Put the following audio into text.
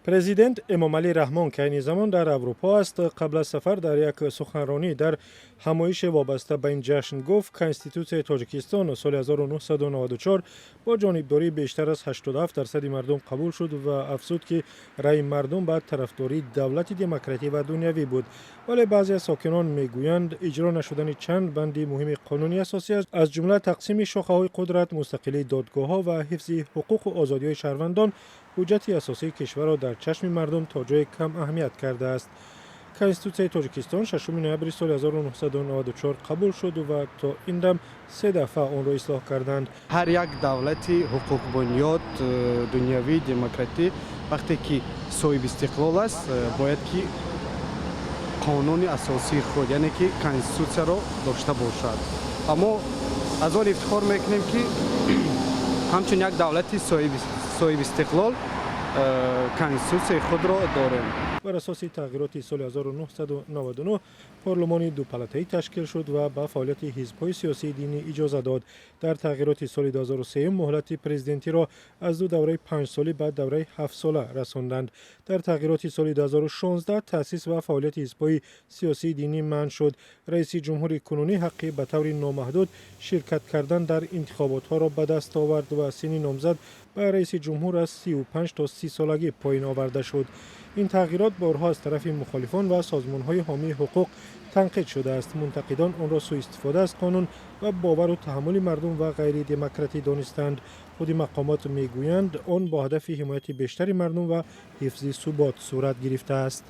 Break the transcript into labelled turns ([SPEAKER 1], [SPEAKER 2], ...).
[SPEAKER 1] Президент Эмомалӣ Раҳмон, ки айни замон дар Аврупо аст, қабл аз сафар дар як суханронӣ дар ҳамоише вобаста ба ин ҷашн гуфт, Конститутсияи Тоҷикистон соли 1994 бо ҷонибдории бештар аз 87% мардум қабул шуд ва афзуд, ки раъи мардум ба тарафдории давлати демократӣ ва дунявӣ буд. Вале баъзе аз сокинон мегӯянд, иҷро нашудани чанд банди муҳими қонуни асосӣ, аз ҷумла тақсими шохаҳои қудрат, мустақилии додгоҳҳо ва ҳифзи ҳуқуқу озодиҳои шаҳрвандон, ҳуҷҷати асосии кишварро дар чашми мардум то ҷое кам аҳамият кардааст. Конститутсияи Тоҷикистон 6 ноябри соли 1994 қабул шуд ва то ин дам се дафъа онро ислоҳ карданд.
[SPEAKER 2] Ҳар як давлати ҳуқуқбунёд, дунявӣ, демократӣ, вақте ки соҳибистиқлол аст, бояд ки қонуни асосии худ, яъне ки конститутсияро дошта бошад. Аммо аз он ифтихор мекунем, ки ҳамчун як давлати соҳибистиқлол конститутсияи худро дорем.
[SPEAKER 1] Бар асоси тағйироти соли 1999 парлумони дупалатаӣ ташкил шуд ва ба фаъолияти ҳизбҳои сиёсии динӣ иҷоза дод. Дар тағйироти соли 2003 муҳлати президентиро аз ду давраи 5-солӣ ба давраи 7-сола расонданд. Дар тағйироти соли 2016 таъсис ва фаъолияти ҳизбҳои сиёсии динӣ манъ шуд. Раиси ҷумҳури кунунӣ ҳаққи ба таври номаҳдуд ширкат кардан дар интихоботҳоро ба даст овард ва синни номзад ба раиси ҷумҳур аз 35 то 30 солагӣ поён оварда шуд. Ин тағйирот борҳо аз тарафи мухолифон ва созмонҳои ҳомии ҳуқуқ танқид шудааст. Мунтақидон онро сӯистифода аз қонун ва бовару таҳаммули мардум ва ғайридемократӣ донистанд. Худи мақомот мегӯянд, он бо ҳадафи ҳимояти бештари мардум ва ҳифзи субот сурат гирифтааст.